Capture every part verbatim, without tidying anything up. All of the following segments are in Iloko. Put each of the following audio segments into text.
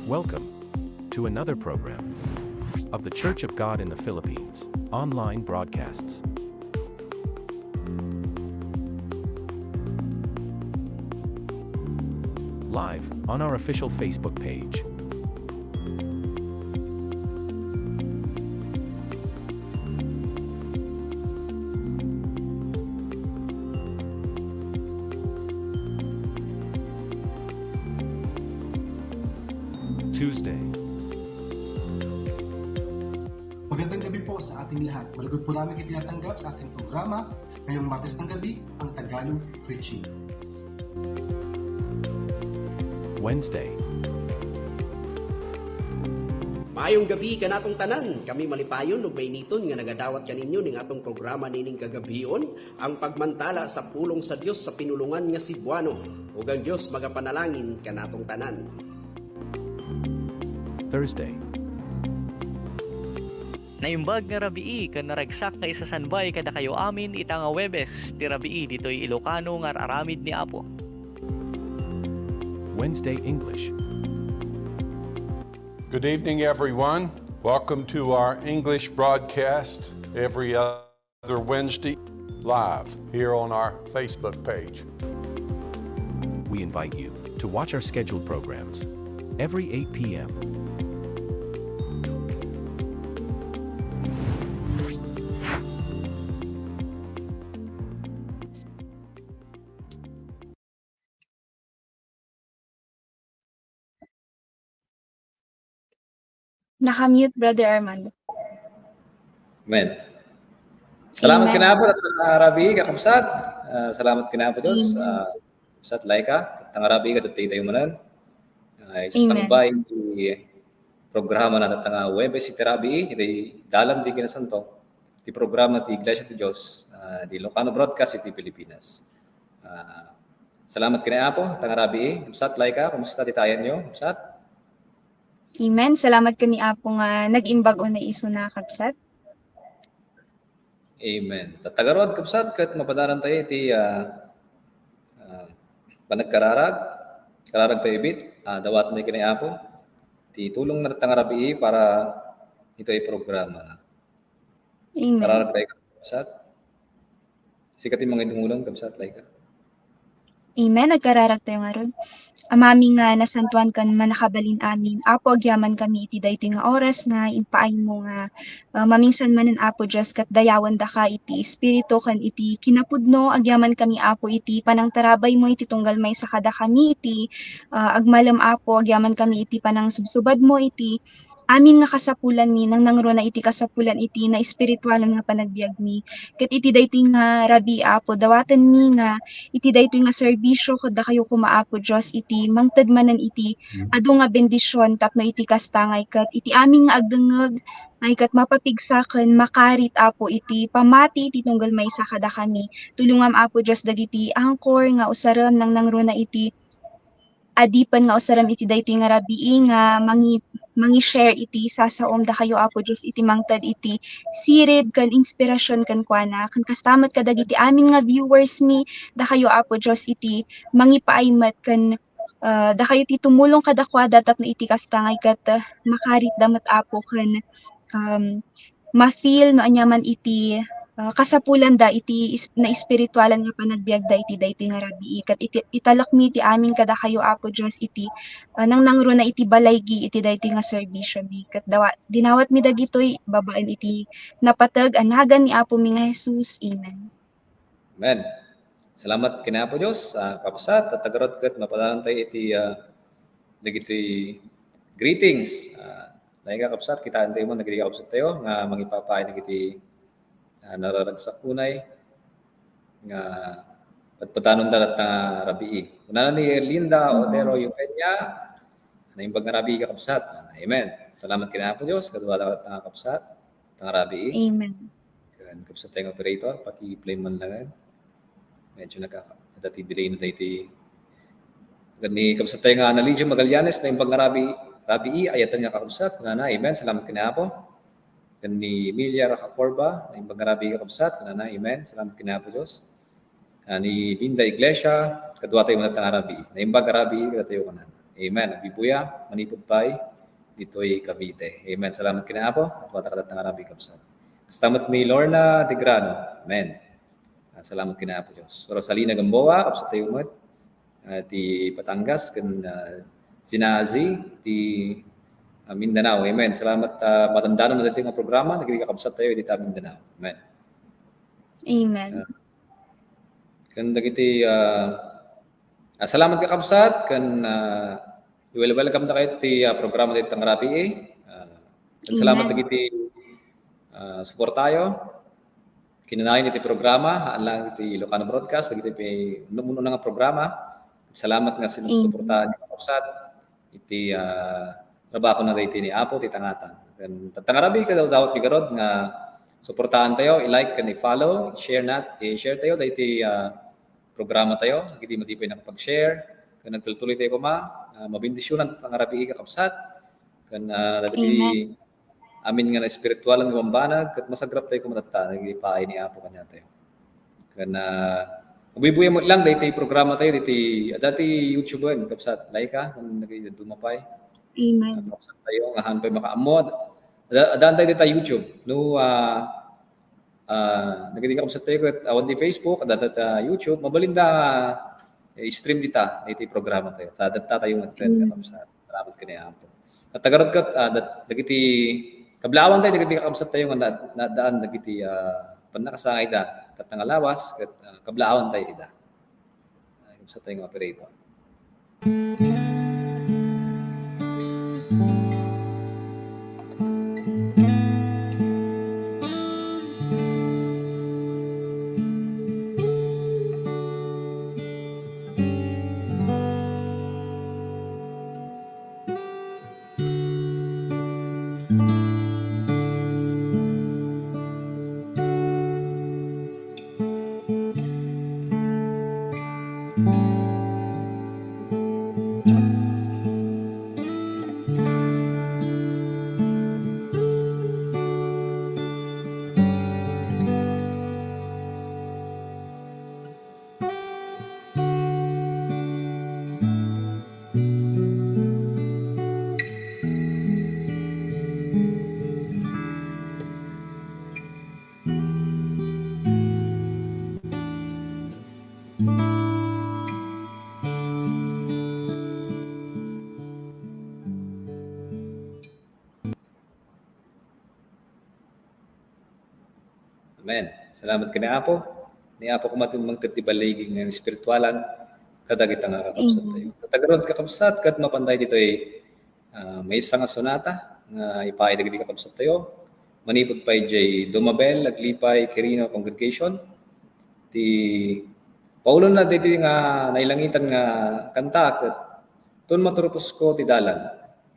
Welcome to another program of The Church of God in the Philippines online broadcasts. Live on our official Facebook page. Tuesday. Magandang gabi po sa ating lahat. Malugod po namin kayo tinatanggap sa ating programa ngayong Martes ng gabi, ang Tagalog Preaching. Wednesday. Maayong gabi kanatong tanan. Kami malipayon ug mainiton nga nagadawat kaninyo ning atong programa nining kagabion, ang pagmantala sa pulong sa Dios sa pinulongan nga Cebuano. Ug ang Dios magapanalangin kanatong tanan. Thursday. Naimbag nga rabii ken naragsak nga isasanbay kadakayo amin ita nga Huwebes ti rabii ditoy Ilocano nga ar-aramid ni Apo. Wednesday English. Good evening, everyone. Welcome to our English broadcast every other Wednesday live here on our Facebook page. We invite you to watch our scheduled programs every eight p.m. Naka-mute, Brother Armando. Amen. Salamat Amen. Kinapo, Rabi, kakabsat. Uh, salamat Kinapo Diyos. Uh, Kabsat Laika, tangarabi ka tayo manan. Uh, isasangbay ti programa na tatanga Huwebes iti rabi, iti dalan ti kinasanto, ti programa ti Iglesia ti Dios, uh, di Ilocano Broadcast iti Pilipinas. Uh, salamat kinapo, tangarabi. Kabsat Laika, kumusta ti tayan nyo? Kabsat? Amen. Salamat kani Apo nga nag-imbag una isu na kabsat. Amen. Tatagarod kabsat ket mapadaran tayo iti uh, uh, panagkararag. Kararag tayo ibit. Uh, dawat na kini Apo ti tulong na tangarabii para ito ay programa na. Amen. Kararag tayo kabsat. Sika ti mangidumulan, kabsat, Laika. Amen. Agkararag tayo ngarud. Amami nga nasantuan ken mannakabalin amin, Apo, agyaman kami iti daytoy nga oras nga impaaymo nga uh, mamingsan manen, Apo Dios, ket dayawen daka iti espiritu ken iti kinapudno. Agyaman kami, Apo, iti panangtarabaymo iti tunggal maysa kadakami iti uh, agmalem, Apo, agyaman kami iti panangsubsubadmo iti amin nga kasapulanmi, nangnangruna iti kasapulan iti naespiritualan nga panagbiagmi. Ket iti daytoy nga rabii, Apo, dawatenmi nga iti daytoy nga serbisio kadakayo koma, Apo Dios, iti mangted manen iti adu nga bendision tapno iti kasta ngay ket iti amin nga agdengngeg ngay ket mapapigsa ken makarit, Apo, iti pamati iti tunggal maysa kadakami. Tulongam, Apo Dios, dagiti anchor nga usarem nangnangruna iti adipen nga usarem iti daytoy nga rabii nga mangi mangi-share iti sasaom dakayo, Apo Dios, iti mangted iti sirib ken inspirasyon kenkuana. Ken kasta met kadagiti amin nga viewers mi dakayo, Apo Dios, iti mangipaay met ken uh, dakayo ti tumulong kadakuada tapno iti kasta ngay ket uh, makaritda met, Apo, ken um, ma-feel no aniaman iti uh, kasapulanda iti is, na espiritualan nga panagbiagda iti daytoy nga rabii. Ket iti, italekmi iti amin kadakayo, Apo Dios, iti uh, nangnangruna iti balaygi iti daytoy nga serbisio mi. Ket dawa, dinawatmi dagitoy babaen iti napateg a nagan ni Apo mi nga Jesus. Amen. Amen. Salamat kinapo Dios. Uh, kapsat, tatagarot ket mapadalan tayo iti uh, dagiti greetings. Uh, Dagiti kakabsat, kitaan tayo mo, dagiti kakabsat tayo nga mangipapaay dagiti uh, nararagsak unay nga patpatanon da latta nga rabii. Kunana ni Linda Otero Eugenia, naimbag nga rabii kakabsat. Amen. Salamat kinapo Dios, kadua da latta nga kabsat, nga rabii. Amen. Kan kabsat tayo nga operator, paki-play man lang. Medyo nagka dati delay na dati. Kan ni kabsat tayo nga Analigio Magallanes, naimbag nga rabii, rabii, ayatan nga kakabsat, kunana, amen, salamat kinapo. Kan ni Emilia Racacorba, naimbag nga rabii kakabsat, kunana, amen, salamat kinapo Dios. Uh, ni Linda Iglesia, kadua tayo manatang arabi. Naimbag arabi, kadatayo kanan. Amen. Agbibuya, manipud pay ditoy Cavite. Amen. Salamat ken Apo, ket wadata kadatta nga rabii, kabsat. Kasta met ni Lorna Tigrano. Amen. Ah, salamat ken Apo Dios. Rosalina Gamboa, kabsat tayo met. Ah, ti Batangas, ken, ah, Zinazi, ti, ah, Mindanao. Amen. Salamat, ah, madandanon daytoy nga programa, dagiti kakabsat tayo, dita Mindanao. Amen. Amen. Ah, ken dagiti, ah, ah, salamat kakabsat, ken, ah, i-welcome da kayo ti, ah, programa dayta nga rabii. Ah, ken salamat, amen, dagiti, ah, suportayo. Kinanayon iti programa, haan lang iti Ilocano Broadcast, dagiti pi-, ununa nga programa. Salamat nga sin-, amen, suportaan niyo kakabsat iti, ah, trabahona daytoy ni Apo ti tangatan. Ken tatta nga rabii, kadawdawat mi garud nga suportaan tayo, i-like ken i-follow, i-share nat-, i-share tayo daytoy, ah, programa tayo. Dagiti madi pay nakapag-share, ken nagtultuloy tayo koma, ah, mabendisionan tatta nga rabii, kakabsat. Ken, ah, dagiti, amen, amin nga naespiritualan nga bambanag, ket masagrap tayo koma tatta, dagiti paay ni Apo kaniatayo. Ken, ah, agbibuya met lang daytoy programa tayo, daytoy, adda ti YouTube-en, kabsat, Laika, ken dagiti dadduma pay. Amen. Ah, kabsat tayo, nga haan pay makaammo. Adda, addaan tayo dita YouTube. No, ah, ah, dagiti kakabsat tayo ket awan ti Facebook, adda ta YouTube, mabalin da, eh, i-stream dita, daytoy programa tayo. Ta, adda tayo met ken, mm, kakabsat. Salamat ken ni Apo. Ket tagarud ket, ah, dat-, dagiti kablaawan tayo, dagiti kakabsat tayo nga na-, naaddaan dagiti, ah, pannakasangayda, ket nangalawas, ket, ah, kablaawan tayo ida. Ah, kakabsat tayo nga operator. Amen. Salamat ken ni Apo. Ni Apo koma ti mangted ti baligi nga espiritualan kadagita nga kakabsat tayo. Amen. Tagarud, kakabsat, ket mapan tayo ditoy, ah, maysa nga sonata nga ipaay dagiti kakabsat tayo. Manipud pay jay Domabel, Aglipay, Quirino Congregation. Ti paulonna daytoy nga nailangitan nga kanta ket Ton Maturuposko ti Dalan.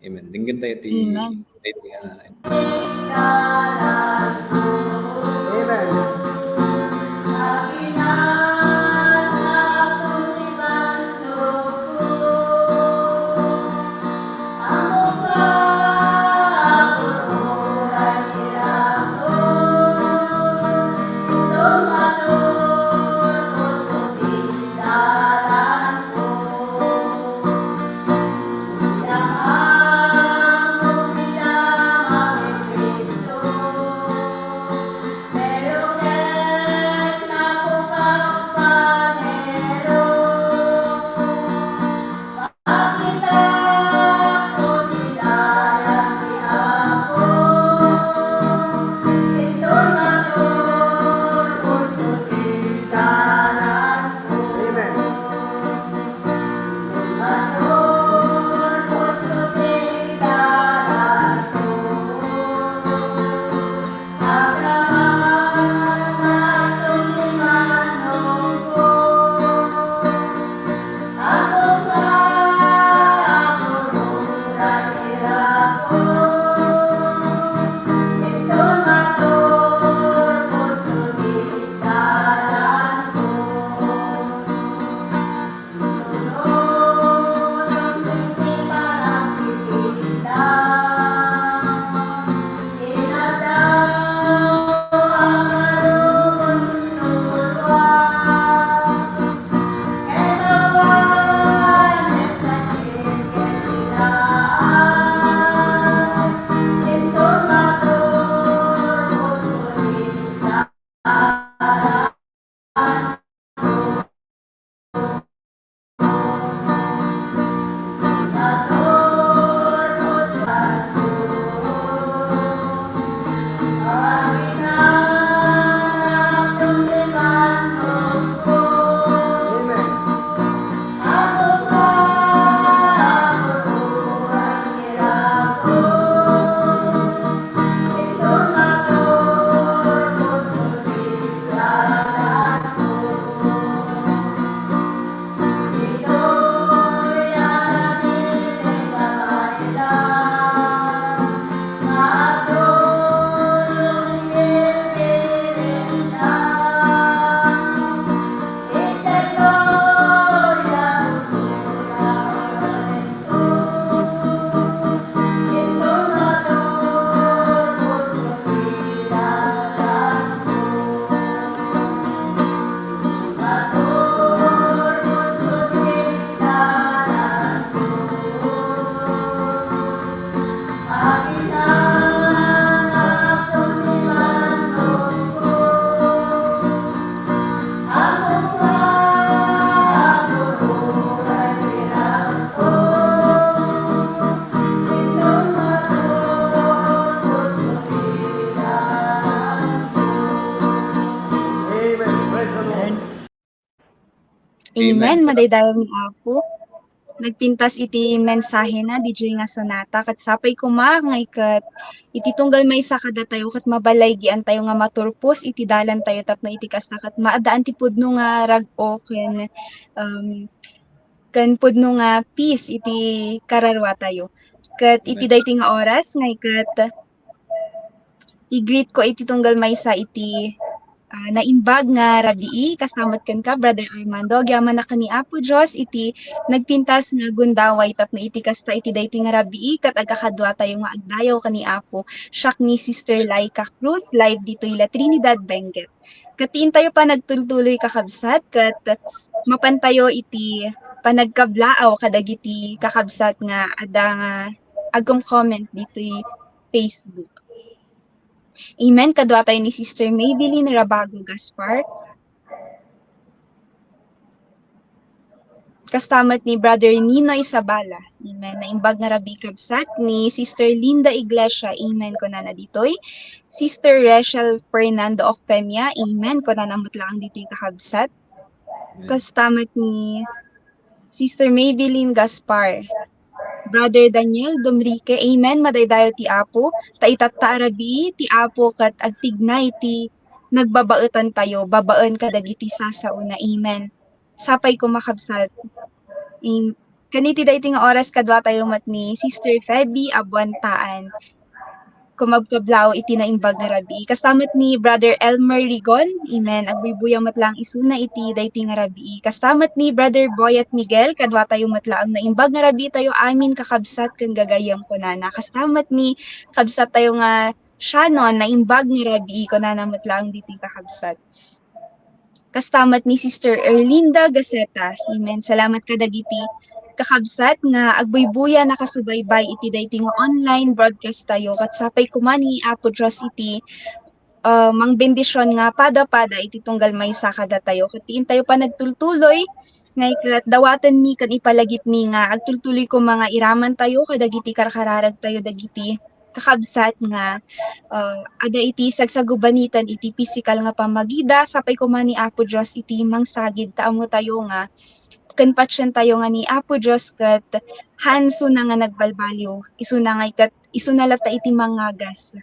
Amen. Denggen tayo ti, amen, ti, ah, amen. Amen. Amen. Madaydayaw ni Apo. Nagpintas iti mensahena, D J nga sonata, kat sapay koma, ngay ket iti tunggal maysa kadatayo, kat mabalaygiantayo nga maturpos iti dalantayo tapno iti kasta, kat maadaan ti pudno nga rag-o ken, um, ken pudno nga peace iti kararuatayo. Ket iti daytoy nga oras, ngay ket i-greet ko iti tunggal maysa iti, ah, naimbag nga rabii, kasta met kenka, Brother Armando. Agyamanak ken ni Apo Dios iti nagpintas nga gundaway tapno iti kasta iti daytoy nga rabii, ket agkakaduatayo nga agdayaw ken ni Apo. Siak ni Sister Laika Cruz, live ditoy La Trinidad, Benguet. Ket ti intayo panagtultuloy, kakabsat, ket mapantayo iti panagkablaaw kadagiti kakabsat nga adda nga agkom-comment ditoy Facebook. Amen. Kaduatayo ni Sister Maybelline Rabago Gaspar. Kasta met ni Brother Ninoy Sabala. Amen. Naimbag nga rabii, kabsat, ni Sister Linda Iglesia. Amen. Kunana ditoy. Sister Rachel Fernando Ocpemia. Amen. Kunana met laeng ditoy, kakabsat. Amen. Kasta met ni Sister Maybelline Gaspar. Brother Daniel Domrique, amen. Madaydayaw ti Apo. Ta itatta a rabii, ti Apo ket agtignay ti nagbabaetantayo babaen kadagiti sasaona. Amen. Sapay koma, kabsat. Am-, ken iti daytoy nga oras, kaduatayo met ni Sister Feby Abuantaan. Kumagkablaaw iti naimbag nga rabii. Kasta met ni Brother Elmer Rigon, amen. Agbuybuya met laeng isuna iti daytoy nga rabii. Kasta met ni Brother Boyet Miguel, kaduatayo met laeng naimbag nga rabii tayo amin, kakabsat ken gagayyem, kunana. Kasta met ni kabsat tayo nga Shannon, naimbag nga rabii, kunana met laeng ditoy, kakabsat. Kasta met ni Sister Erlinda Gaceta. Amen. Salamat kadagiti kakabsat nga agbuybuya, nakasubaybay iti daytoy nga online broadcast tayo. Ket sapay koma ni Apo Dios iti, ah, mangbendision nga pada-pada iti tunggal maysa kadatayo. Ket ti intayo panagtultuloy, ngay ket dawatenmi ken ipalagipmi nga agtultuloy koma nga iraman tayo kadagiti karkararag tayo dagiti kakabsat nga, ah, adda iti sagsagubanitan iti pisikal nga pammagida, sapay koma ni Apo Dios iti mangsagid ta ammotayo nga ken patientayo nga ni Apo Dios ket haan isuna nga nagbalbaliw, isuna nga ikat-, isuna latta iti mangagas.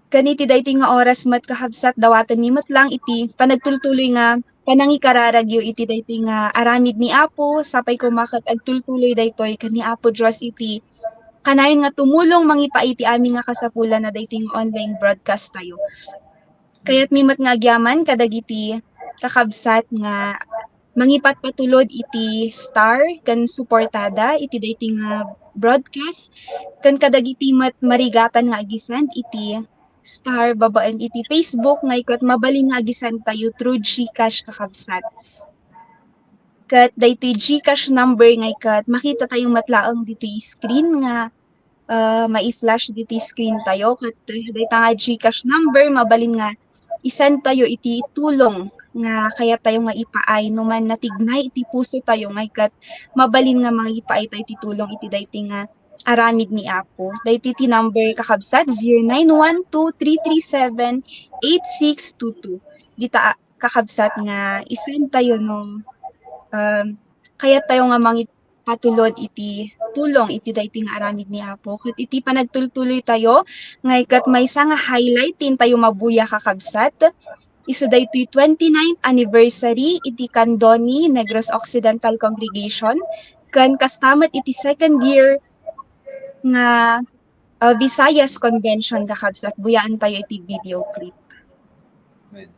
Ken iti daytoy nga oras met, kakabsat, dawatenmi met laeng iti panagtultuloy nga panangikararagyo iti daytoy nga aramid ni Apo, sapay koma ket agtultuloy daytoy ken ni Apo Dios iti kanayon nga tumulong mangipaay iti amin nga kasapulan na daytoy nga online broadcast tayo. Kayatmi met nga agyaman kadagiti kakabsat nga mangipatpatulod iti star ken suportada iti daytoy nga broadcast, ken kadagiti met marigatan nga agisend iti star babaen iti Facebook, nga ikat mabalin nga agisend tayo through GCash, kakabsat. Ket daytoy GCash number nga ikat makita tayo met laeng ditoy screen nga, ah, mai-flash ditoy screen tayo. Ket dayta nga GCash number, mabalin nga isend tayo iti tulong nga kayat tayo nga ipaay no man natignay iti puso tayo nga ikat mabalin nga mangipaay tayo iti tulong iti daytoy nga aramid ni Apo. Daytoy ti number, kakabsat, zero nine one two three three seven eight six two two. Dita, a, kakabsat, nga isend tayo no, um, kayat tayo nga mangipatulod iti tulong iti daytoy nga aramid ni Apo. Ket iti panagtultuloy tayo, nga ikat maysa nga highlight ti intayo mabuya, kakabsat, isu daytoy twenty-ninth anniversary iti Candoni Negros Occidental Congregation, ken kasta met iti second year nga, ah, Visayas Convention, kakabsat. Buyaan tayo iti video clip. Amen.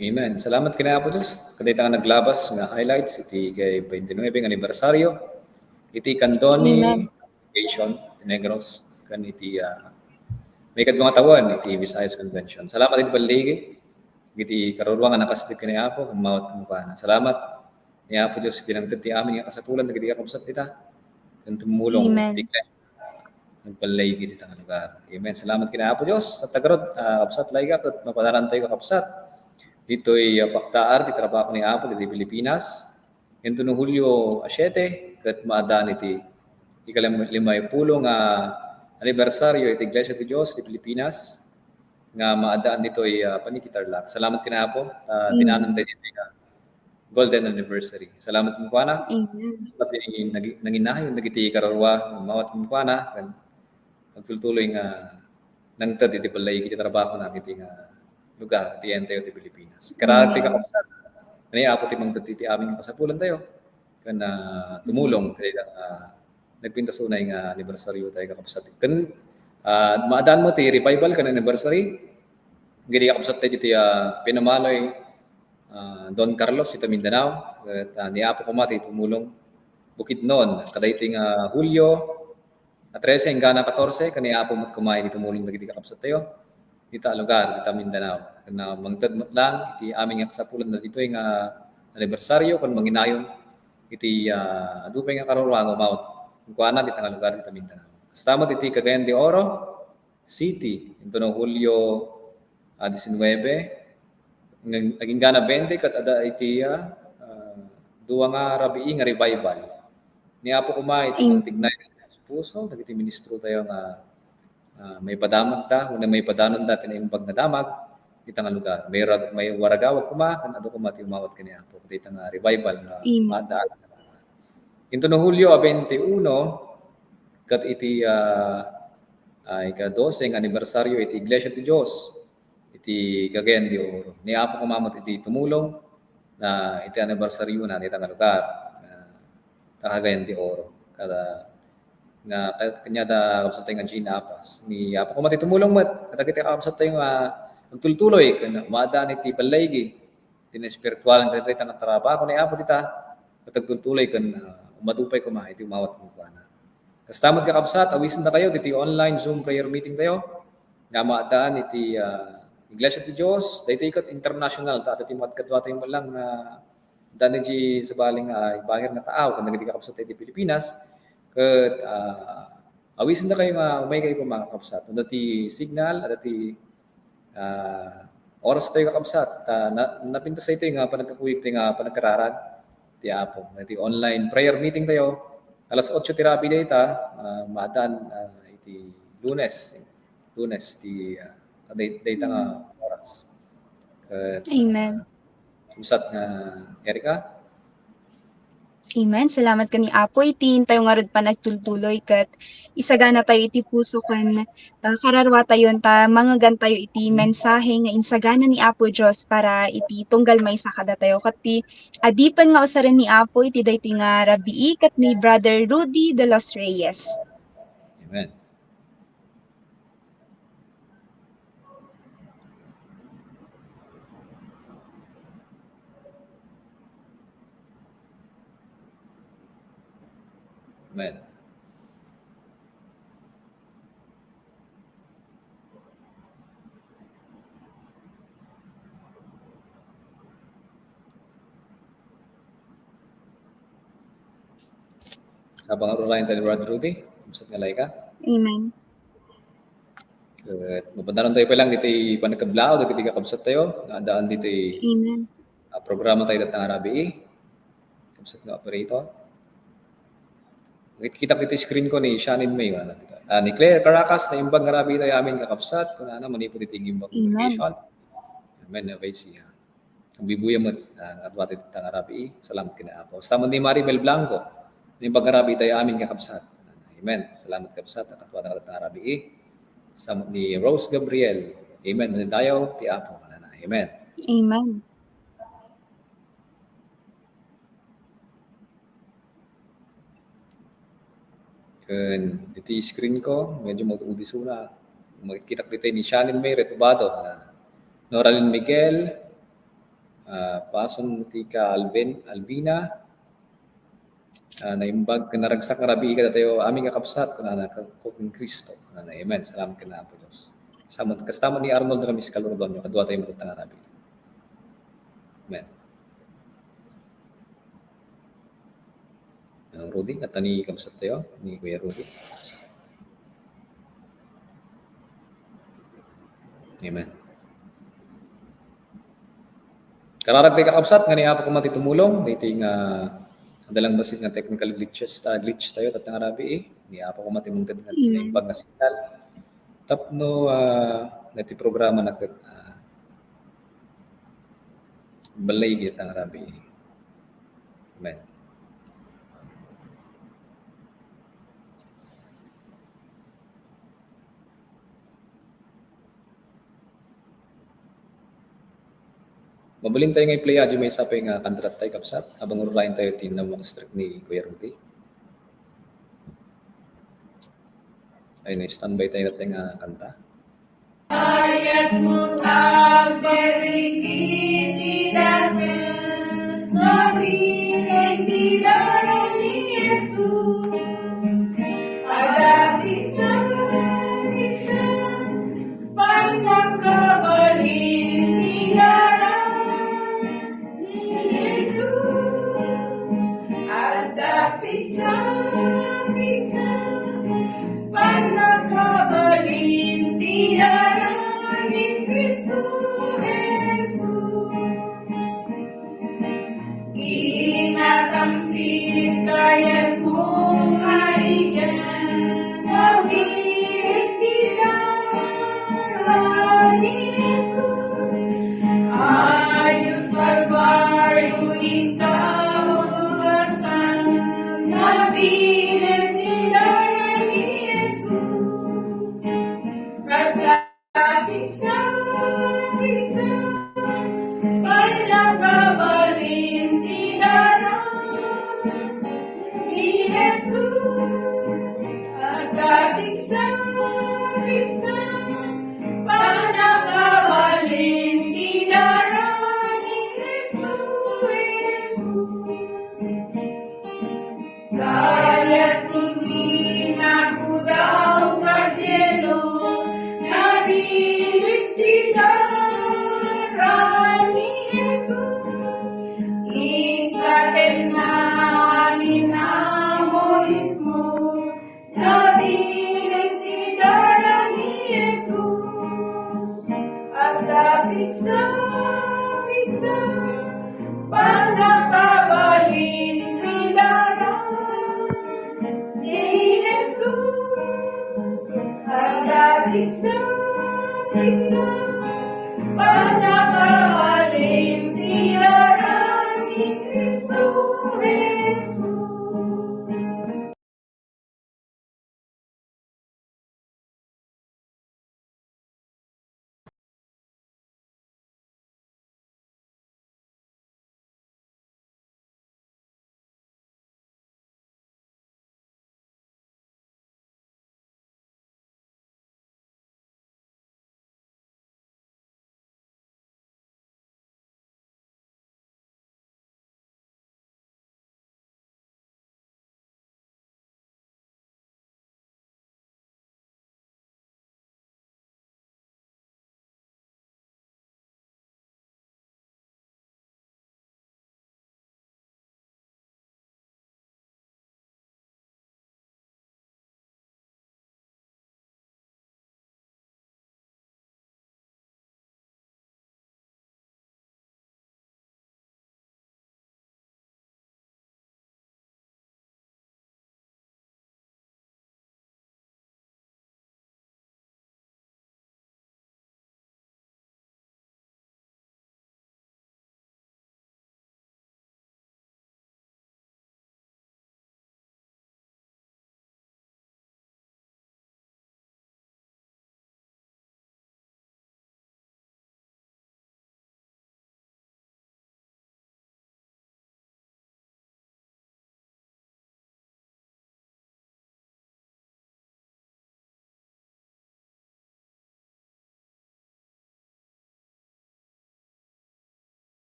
Amen. Salamat ken Apo Dios. Kadayta nga naglabas nga highlights iti kay twenty-nine nga anibersaryo iti Candoni Amen. Congregation, Negros, ken iti, ah, maikadua nga tawen iti Visayas Convention. Salamat iti balligi, iti kararua nga nakasdip ken ni Apo, ken mawat kenkuana. Salamat ni Apo Dios iti nangted ti amin nga kasapulan dagiti kakabsat dita. Ken tumulong Amen. Ti nagbalay iti ta nga lugar. Amen. Salamat ken Apo Dios. Sa tagarod, ah, kabsat, Laika, ket mapadarantayo, kakabsat. Ditoy, ah, paktaar ti trabaho ni Apo ditoy Pilipinas. Intono Hulyo a siete, ket maadaan iti ikalim-, limay pulo nga anibersaryo iti Iglesia ti Dios ti Pilipinas nga maadaan ditoy, ah, Panikitarlak. Salamat ken Apo, ah, Amen. Dinanan tayo ditoy, ah, golden anniversary. Salamat kenkuana. Amen. Pati nagi-, nanginayon dagiti kararua, mawat kenkuana, ken agtultuloy nga nangted iti balay iti trabahona iti nga lugar, iti entayo ti Pilipinas. Kara ti Amen. Kakabsat, ni Apo ti mangted iti amin nga kasapulantayo. Ken, ah, tumulong, kaya, ah, nagpintas unay nga anibersaryo tayo, kakabsat. Ken, ah, maadaan mo ti revival ken anniversary. Gidi kakabsat tayo iti, ah, pinamaloy, ah, Don Carlos iti Mindanao. Ket, ah, ni Apo koma ti tumulong. Bukidnon, kadaytoy nga Hulyo a trese inggana katorse, ken ni Apo met koma iti tumulong dagiti kakabsat tayo. Dita a lugar, dita Mindanao. Ken, ah, mangted met lang iti amin nga kasapulan na ditoy nga anibersaryo, ken manginayon iti, ah, adu pay nga kararua nga umawat kenkuana dita nga lugar, dita Mindanao. Kasta met iti Cagayan de Oro City, intono Hulyo, ah, disinnuebe, nag-, nagingga na bente ket adda iti, ah, ah, dua nga rabii nga revival. Ni Apo koma iti Amen. Pagtignay ti puso dagiti ministro tayo nga, ah, maipadamagda, wenno maipadanonda ti naimbag nga damag ita nga lugar. May rag-, may waragawag koma, ken adu koma ti umawat ken ni Apo. Ket ita nga revival nga Amen. Maadda. Intono Hulyo a twenty-one, ket iti, ah, ah, ika-dose nga anibersaryo iti Iglesia ti Dios iti Cagayan de Oro. Ni Apo koma met iti tumulong na iti anibersaryo na ita nga lugar. Ah, ta Cagayan de Oro. Kada nga ka-, kaniada kabsat tayo nga Gina Apas. Ni Apo koma ti tumulong met kadagiti kabsat tayo nga agtultuloy ken maadaan iti ballaygi. Ti espiritual nga dayta nga trabaho ni Apo dita, ket agtultuloy ken, ah, umadu pay koma iti umawat kenkuana. Kasta met kakabsat, awisendakayo diti online Zoom prayer meeting tayo nga maadaan iti, ah, Iglesia ti Dios, daytoy ket international, ta adda ti makadkadua tayo met lang nga adda ni di sabali nga, ah, ibanger nga taaw, ken dagiti kakabsat iti Pilipinas, ket, ah, awisendakayo nga umay kayo koma, kakabsat. Adda ti signal, adda ti ah, oras tayo kakabsat, ta na-, napintas tayo nga panagkakuyog tayo nga panagkararag ti Apo. Iti online prayer meeting tayo, alas otso ti rabii dayta, ah, maadaan, ah, iti Lunes. Lunes ti, ah, day-, dayta nga oras. Ket, Amen. Kabsat nga Erica? Amen. Salamat ken ni Apo iti intayo ngarud panagtultuloy ket isagana tayo iti puso ken, ah, kararua tayo ta mangegan tayo iti mensahe nga insagana ni Apo Dios para iti tunggal maysa kadatayo ket ti adipen nga usaren ni Apo iti daytoy nga rabii ket ni Brother Rudy de los Reyes. Amen. Amen. Abang urayen tayo ni Brother Rudy, kabsat nga Laika. Amen. Ket mapadanon tayo pa lang ditoy panagkablaaw dagiti kakabsat tayo nga addaan ditoy, Amen. Ah, programa tayo datang arabii. Kabsat nga operator. Kitak ditoy screen ko ni Shannon May, wala dito. Ah, ni Claire Caracas, naimbag nga rabii tayo amin kakabsat, kunana, manipud iti Gimbang Amen. Congregation. Amen. Okay, siya. Ang bibuya met, ah, adwa ti tangarabii. Salamat ken Apo. Sama ni Maribel Blanco. Ni pagarabii tayo amin kakabsat. Amen. Salamat kabsat, adwa ti tangarabii. Sama ni Rose Gabriel. Amen. Mani tayo ti Apo. Amen. Amen. Ken iti screen ko, medyo mag-udisuna. Makitkitak ditoy ni Shannon May Retubado, Noralyn Miguel, Ah, pason ti ka Alvin, Albina. Ah, naimbag ken naragsak nga rabii kadatayo amin nga kabsat, kunana, ken Cristo. Kunana, amen. Salamat ken Apo Dios. Kastamon, kastamon ni Arnold Ramis, kalurduanyo, kadua tayo met nga rabii. Amen. Ang Rudy, at ni kabsat tayo, ni Kuya Rudy. Amen. Kararag tayo kakabsat, nga ni Apo koma ti tumulong, dito nga adalang basit nga technical glitches, ta, glitch tayo, tatta nga rabii, eh. Ni Apo koma ti mangted nga Amen. Naimbag nga signal. Tapno, ah, na ti programa na ket, ah, balay kita nga rabii. Amen. Mabalin tayo nga i-play adi maysa pay nga kanta tayo, kabsat, habang urulayan tayo ti namnamastrek ni Kuya Rudy. Ay, na-standby tayo natin nga kanta. Ayat mo tagbariki ti dakes, nabileg ti darang ni Jesus. Adda pigsa-pigsa, pannakabalin ti darang ni Jesus. Adda pigsa-pigsa, pannakabalin ti darang ni Cristo Jesus. Kinatamsit kayat mo nga idian, nabileg ti darang ni Jesus. Ayos Kalbaryo, inka mabugasan, nabileg ti darang ni Jesus. Pagka Pigsa-pigsa, pannakabalin ti darang ni Jesus. Pagka pigsa-pigsa, pannakabalin ti darang ni Cristo Jesus. Kayat ti napudaw ka sielo, nabileg ti darang ni Jesus. Inka tengnga amin a muritmo, nabileg ti darang ni Jesus. Adda pigsa-pigsa, pannakabalin ti darang ni Jesus. Adda pigsa-pigsa, pannakabalin ti darang ni Cristo Jesus.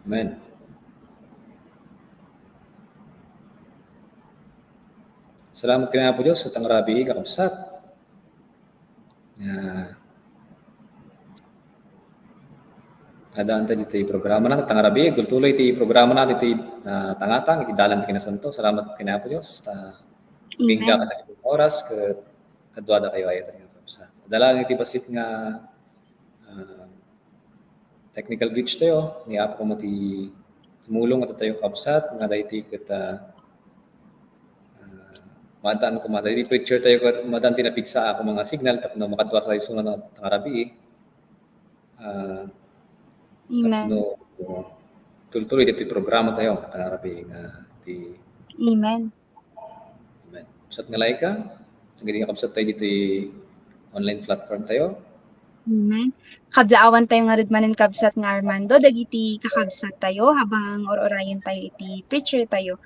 Amen. Salamat ken Apo Dios, ita nga rabii, kakabsat. Ah, adaan tayo ditoy programa na, ita nga rabii, agtultuloy ti programa na ditoy, ah, tangatang, iti dalan ti kinasanto. Salamat ken Apo Dios, ta Amen. Pingga kadagiti oras, ket kaduada kayo ay, kakabsat. Adda lang iti bassit nga, ah, technical glitch tayo, ni Apo koma ti tumulong ita tayo, kabsat, nga daytoy ket, ah, ah, maadaan koma, daytoy preacher tayo ket maadaan ti napigsa a koma nga signal tapno makadua tayo sunod nga, nga rabii. Ah, Amen. Tapno tultuloy ditoy programa tayo, nga rabii nga ti Amen. Amen. Kabsat nga Laika, dagiti kakabsat tayo ditoy online platform tayo. Amen. Kablaawan tayo ngarud manen, kabsat nga Armando, dagiti kakabsat tayo, habang ur-urayen tayo iti preacher tayo.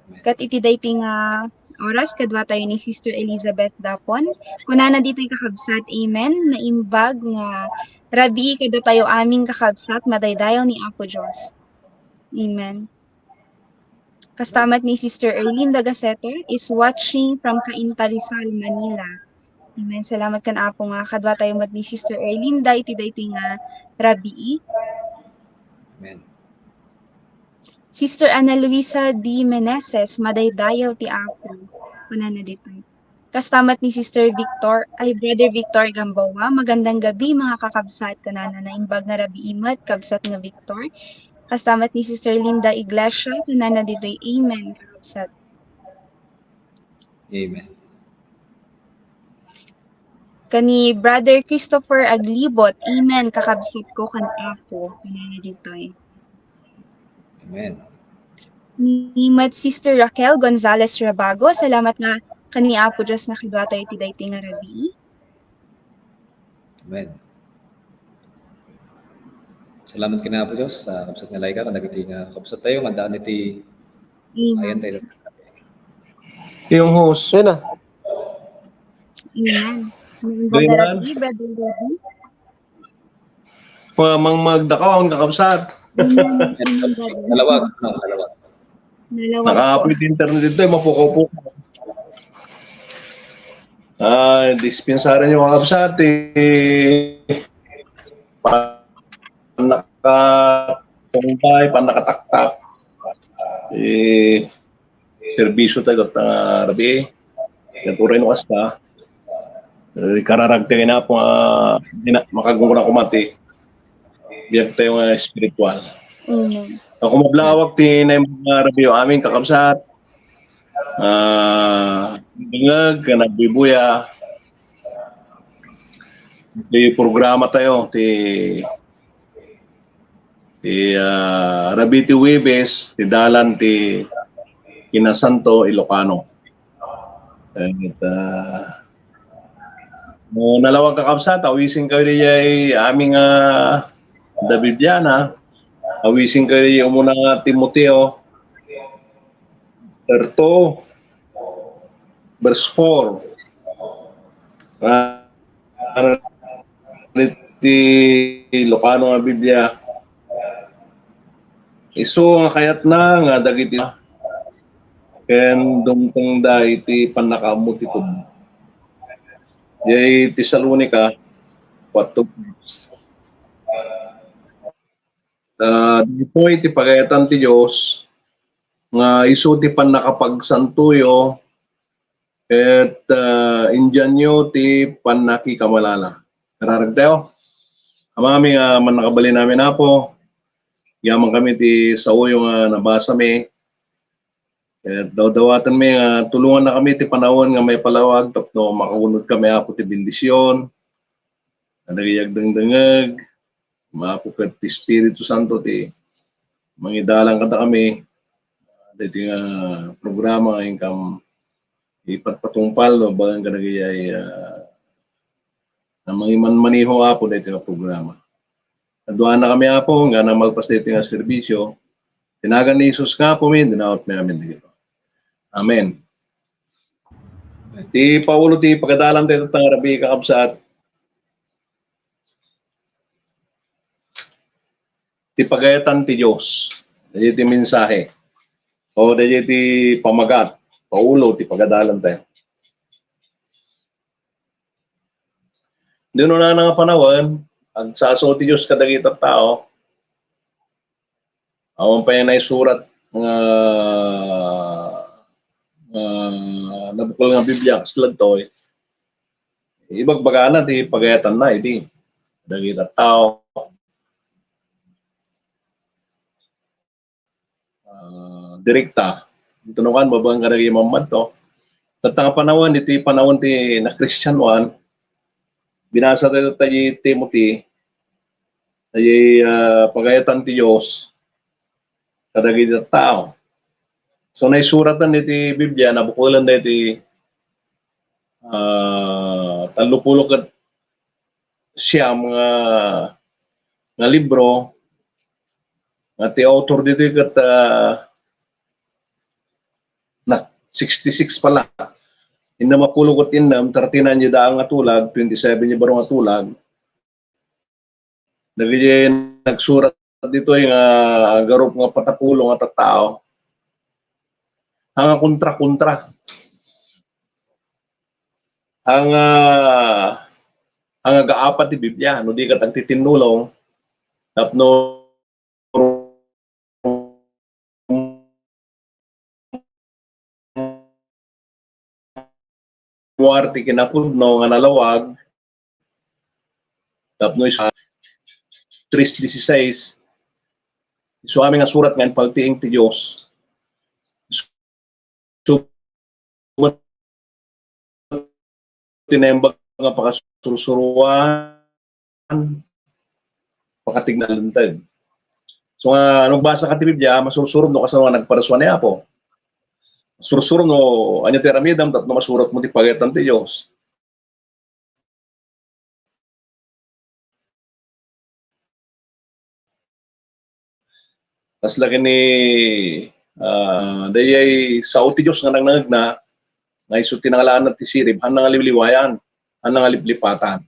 Amen. Ket iti daytoy nga oras, kadua tayo ni Sister Elizabeth Dapon. Kunana ditoy, kakabsat, amen, naimbag nga rabii kadatayo amin, kakabsat, madaydayaw ni Apo Dios. Amen. Kasta met ni Sister Erlinda Gaceter is watching from Cainta, Rizal, Manila. Amen. Salamat ken Apo nga kadua tayo met ni Sister Erlinda iti daytoy nga rabii. Amen. Sister Ana Luisa D. Meneses, madaydayaw ti Apo. Kunana ditoy. Kasta met ni Sister Victor, ay, Brother Victor Gamboa, "Magandang gabi, mga kakabsat." Kunana, "Naimbag nga rabii met, kabsat nga Victor." Kasta met ni Sister Linda Iglesia, kunana ditoy, "Amen, kakabsat." Amen. Ken ni Brother Christopher Aglibot, "Amen, kakabsat ko ken Apo." Kunana ditoy. Amen. Ni met Sister Raquel Gonzalez Rabago, salamat nga ken ni Apo Dios nga kadua tayo iti daytoy nga rabii. Amen. Salamat ken Apo Dios, ah, kabsat nga Laika, kadagiti nga kabsat tayo nga addaan iti Amen. Ayan tayo. Yung host. Ayan na. Amen. Brother Rudy, Brother Rudy. Pamangmagdakaw ang kakabsat. Amen. Amen, Brother. Nalawag, no, nalawag. Nalawag. Nakaapoy ti internet dito, eh, mapukaw-pukaw. Ah, dispensaran niyo, kakabsat, eh, pannakatungpay, pannakataktak. Eh, serbisyo tayo ket, ah, rabii. Ket uray no kasta, eh, kararag tayo nga Apo nga, ah, dina-, makagunguna koma ti biag tayo nga espiritual. Amen. Ako mablawag ti naimbag nga rabii amin, kakabsat. Ah, dengeg ken agbuybuya ti programa tayo, ti Ti, ah, rabii ti Huwebes, ti dalan ti kinasanto, Ilocano. Ket, ah, no nalawag, kakabsat, awisen kayo diay amin nga adda Bibliana. Awisen kayo diay umuna nga Timoteo, chapter two, verse four. Ah, iti Ilocano nga Biblia, isu nga kayatna nga dagiti ken dumtengda iti pannakaammo ti pudno. Diay Tesalonica, kuatro. Ah, ditoy ti pagayatan ti Dios nga isu ti pannakapagsantoyo ket, ah, indianyo ti pannakikamalala. Kararag tayo. Amami nga mannakabalin amin, Apo, yaman kami ti saoyo nga nabasa mi. Ket dawdawaten mi nga tulonganna kami ti panawen nga maipalawag tapno makaunod kami, Apo, ti bendision. Kadagiti agdengdengeg, Apo, ket ti Espiritu Santo ti mangidalan kadakami. Daytoy nga programa nga inkam ipatpatungpal, no, babaen kadagiti, ah, nga mangimanmaneho, Apo, daytoy nga programa. Kaduana kami, Apo, nga namalpas daytoy nga serbisio. Ti nagan ni Jesus nga Apomi, dinawat mi amin dagito. Amen. Ti Paolo ti pagadalan tayo ita nga rabii, kakabsat. ti pagayatan ti Dios. Daydi ti mensahe. O daydi ti pamagat, paulo ti pagadalan tayo. Di no na nga panawen, agsao ti Dios kadagiti tao. Awan pay naisurat nga, nga nabukol nga Biblia, kasla ditoy. Ibagbagana ti pagayatanna idi dagiti tao. Ah, direkta. Ito no kan, mabaen kadagiti mammadto. Tatta nga panawen, iti panawen ti nakristianoan, binasa tayo tayo Timothy, tayo, ah, pagayatan ti Dios kadagiti tao. So, naisuratan iti Biblia, nabukolan da iti, ah, tallo pulo ket siam nga, nga libro, nga ti author ditoy ket, ah, na, sixty-six pala. Innem a pulo ket innem, thirty-nine daan nga tulag, twenty-seven ti baro nga tulag. Dagiti nagsurat ditoy nga garup nga patapulo nga tattao. Anga kontra-kontra. Anga, anga gaapat ti Biblia, no di ket agtitinnulong, tapno muar ti kinapudno nga nalawag, tapno isu, tres dieciséis, isu amin nga surat nga impaltiing ti Dios. Isu met ti naimbag nga pakasursuroan, pakatigna linteg. So nga, no magbasa ka ti Biblia, masursurom no kasano nga nagparsuan ni Apo. Masursurom no ania ti aramidem tapno masurat mo ti pagayatan ti Dios. Kasla ken ni, ah, dayay sao ti Dios nga nangnangegna, nga isu ti nangalaanna ti sirib, haan nga liwliwayan, haan nga liplipatan.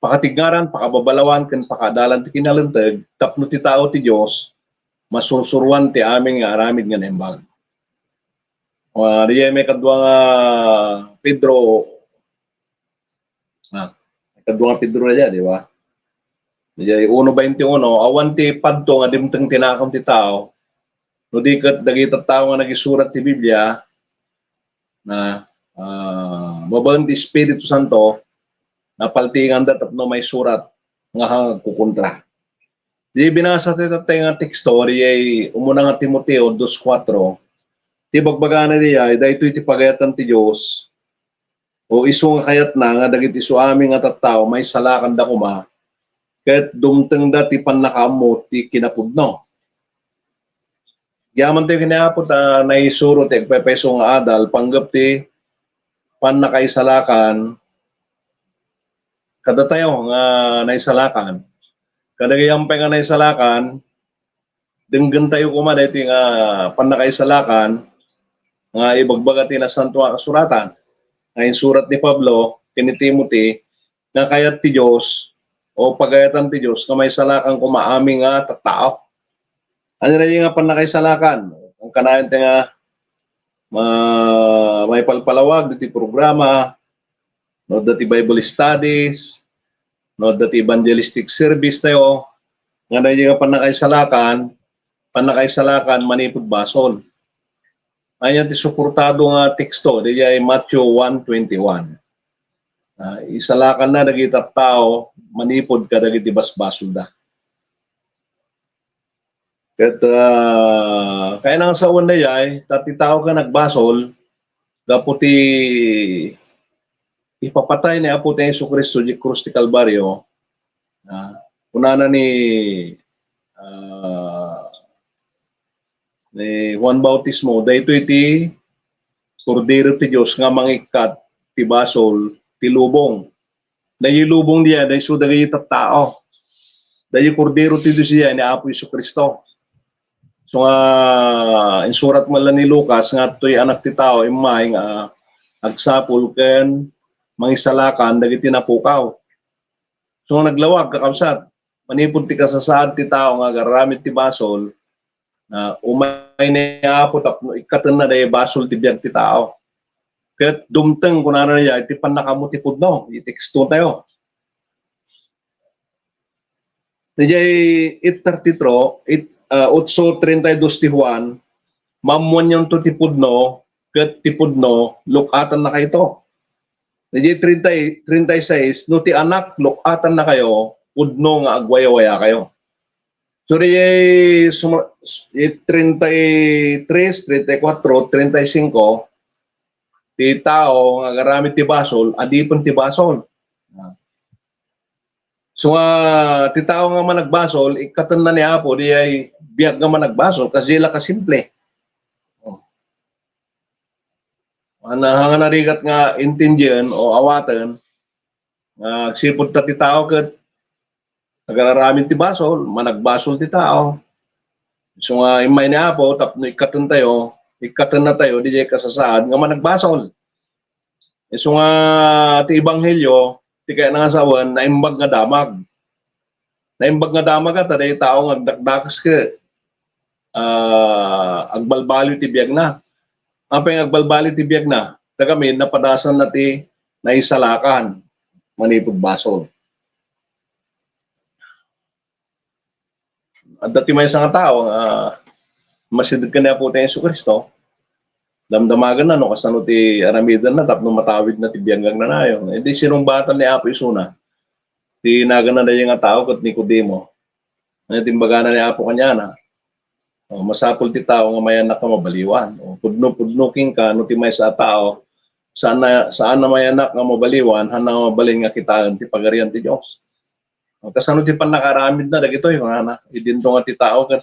Pakatignaran, pakababalawan, ken pakaadalan ti kinalinteg, tapno ti tao ti Dios, masursuroan ti amin nga aramid nga naimbag. Ah, dayay maikadua nga Pedro, ah, maikadua nga Pedro na dayay, di ba? Dayay uno veintiuno, awan ti padto nga dimteng ti nakem ti tao, no di ket dagiti tao nga nagisurat ti Biblia, na, ah, mabaen ti Espiritu Santo, napaltiinganda tapno maisurat nga agkukontra. Di binasa ti tattay nga teksto, dayay umuna nga Timoteo dos cuatro, ti bagbagana dayay, daytoy ti pagayatan ti Dios, o isu nga kayatna nga dagiti isu amin nga tattao, maisalakanda koma, ket dumtengda ti pannakaammo ti kinapudno. Yaman tayo kini Apo ta naisuro ti agpaypayso nga adal, panggep ti pannakaisalakan kadatayo nga naisalakan. Kadagiti ampay nga naisalakan, denggentayo koma daytoy nga pannakaisalakan nga ibagbaga ti Nasanto nga Kasuratan, nga insurat ni Pablo ken ni Timothy, nga kayat ti Dios, o pagayatan ti Dios, nga maisalakan koma amin nga tattao. Ania daytoy nga pannakaisalakan? Ang kanayon ti nga ma-, maipalpalawag diti programa, no, dati Bible studies, no, dati evangelistic service tayo, nga daytoy nga pannakaisalakan, pannakaisalakan manipud basol. Ania ti suportado nga teksto, daytoy Matthew one twenty-one. Ah, isalakanna dagiti tattao manipud kadagiti basbasolda. Ket, ah, kayatna nga sawen dayay, ta ti tao ket nagbasol, gapu ti ipapatay ni Apo ti Jesu-Cristo diay krus ti Kalbario, ah, kunana ni, ah, ni Juan Bautismo, daytoy ti Kordero ti Dios nga mangikkat ti basol ti lubong. Daytoy lubong dayay, daytoy isu dagiti tattao. Daytoy Kordero ti Dios dayay ni Apo Jesu-Cristo. So nga, insurat man la ni Lucas nga adtoy Anak ti Tao, immay nga agsapul ken mangisalakan dagiti napukaw. So nga naglawag, kakabsat, manipud ti kasasaad ti tao nga agar-aramid ti basol, na umay ni Apo tapno ikkatenna dayay basol ti biag ti tao. Ket dumteng, kunana dayta, iti pannakaammo ti pudno, iti teksto tayo. Diay eight thirty-three, eight, ah, otso treinta y dos ti Juan, maammoanyo ti pudno, ket ti pudno, luk-atannakayto. Diay treinta, treinta y seis, no ti Anak, luk-atannakayo, pudno nga agwayawayakayo. So, diay suma-, treinta y tres, treinta y cuatro, treinta y cinco, ti tao nga agaramid ti basol, adipen ti basol. So nga, ti tao nga managbasol, ikkatenna ni Apo, diay biag nga managbasol, kasi la kasimple. Oh. Ana, nga narigat nga intindien o awaten, nga agsipud ta ti tao ket agararamid ti basol, managbasol ti tao. So nga, immay ni Apo, tapno ikkaten tayo, ikkatenna tayo, diay kasasaad nga managbasol. Isu nga ti ebanghelio, ti kayatna nga sawen, naimbag nga damag. Naimbag nga damag ta dayta tao nga agdakdakes ket, ah, agbalbaliw ti biagna. Apay nga agbalbaliw ti biagna? Ta gamin, napadasanna ti naisalakan manipud basol. Adda ti maysa nga tao nga masideg ken ni Apo tayo Jesu-Cristo, damdamagenna no kasano ti aramidenna tapno matawidna ti biag nga agnanayon. Idi sinungbatan ni Apo isuna ti naganna dayta nga tao ket Nicodemo. Ania ti imbagana ni Apo kaniana? O, masapul ti tao nga mayanak nga mabaliwan. O, pudno-pudno kenka no ti maysa a tao, saan na, saan na mayanak nga mabaliwan, haan na nga mabalin nga kitaen ti Pagarian ti Dios. Kasano ti pannakaaramidna dagitoy? Kunana, idinto nga ti tao ket,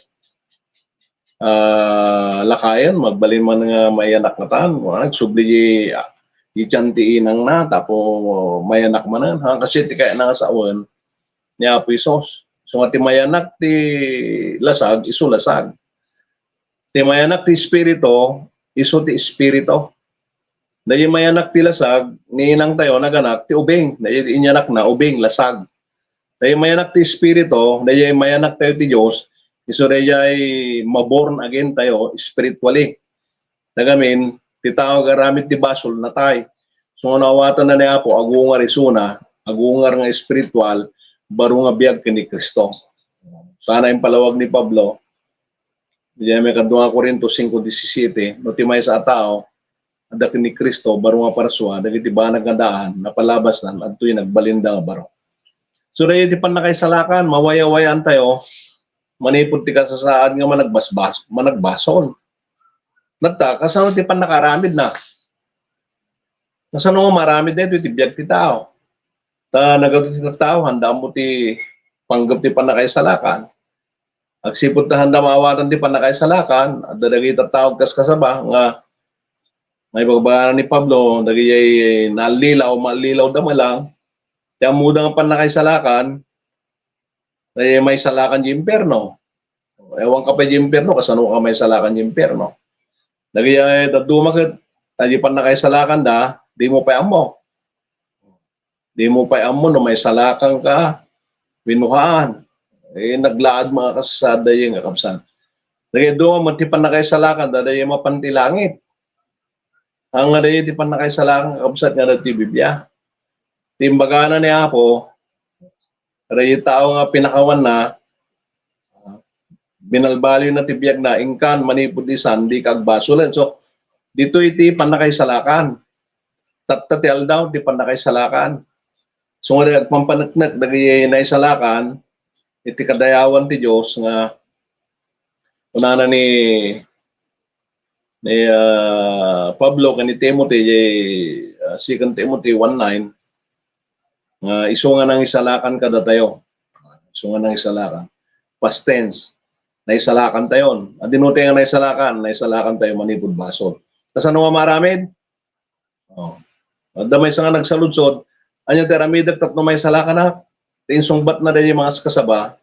ah, lakayen, magbalin man nga mayanak ngatan. Kunana, nagsubli di, ah, di tiyan ti inangna, tapno mayanak manen. Ha, kasi ti kayatna nga sawen ni Apo Jesus. So nga ti mayanak ti lasag, isu lasag. Ti mayanak ti Espiritu, isu ti Espiritu. Dayay mayanak ti lasag, ni inang tayo, naganak ti ubing. Dayay inyanakna, ubing, lasag. Dayay mayanak ti Espiritu, dayay mayanak tayo ti Dios, isu dayay ma-born again tayo spiritually. Nagamin, ti tao agaramid ti basol, natay. So, nga nawatanna ni Apo, agungar isuna, agungar nga espiritual, baro nga biag ken ni Cristo. Sana impalawag ni Pablo, diay maikadua nga Corinto cinco diecisiete, no ti maysa a tao, adda ken ni Cristo, baro nga parsua, dagiti banag nga daan, napalabasnan, adtoy nagbalinda nga baro. So, dayay ti pannakaisalakan, mawayawayaan tayo, manipud ti kasasaad nga managbasbas-, managbasol. Nagta, kasano ti pannakaaramidna? Kasano nga maaramid daytoy ti biag ti tao? Ta nagadu ti tattao, haan da ammo ti panggep ti pannakaisalakan. Agsipud ta haan da maawatan ti pannakaisalakan, adda dagiti tattao kas kasaba nga, nga ibagbagana ni Pablo, dagiti naallilaw, maallilaw da met lang, ti ammoda nga pannakaisalakan, eh, maisalakan ti impierno. Ewan ka pay ti impierno, kasano ka maisalakan ti impierno? Dagiti dadduma ket, dagiti pannakaisalakanda, dimo pay ammo. Dimo pay ammo no maisalakan ka wenno haan. Eh, naglaad mga kasasaad dayta nga kabsat. Dagiti dadduma met ti pannakaisalakanda, dayta mapan ti langit. Haan nga dayta ti pannakaisalakan nga kabsat nga adda ti Biblia. Ti imbagana ni Apo, dayta tao nga pinakawanna, ah, binalbaliwna ti biagna, inkan manipud isan, dika agbasolen. So, ditoy ti pannakaisalakan. Tatta ti aldaw ti pannakaisalakan. So, nga agpampaneknek dagiti naisalakan, iti kadayawan ti Dios nga kunana ni, ni, ah, Pablo ken ni Timothy, ah, Second Timothy one nine, nga isu nga nangisalakan kadatayo. Isu nga nangisalakan. Past tense. Naisalakan tayon. Adda no tayo nga naisalakan, naisalakan tayo manipud basol. Kasano nga maaramid? Oh. Adda maysa nga nagsaludsod, ania ti aramidek tapno maisalakan? Ti insungbatna dayta mga kasaba,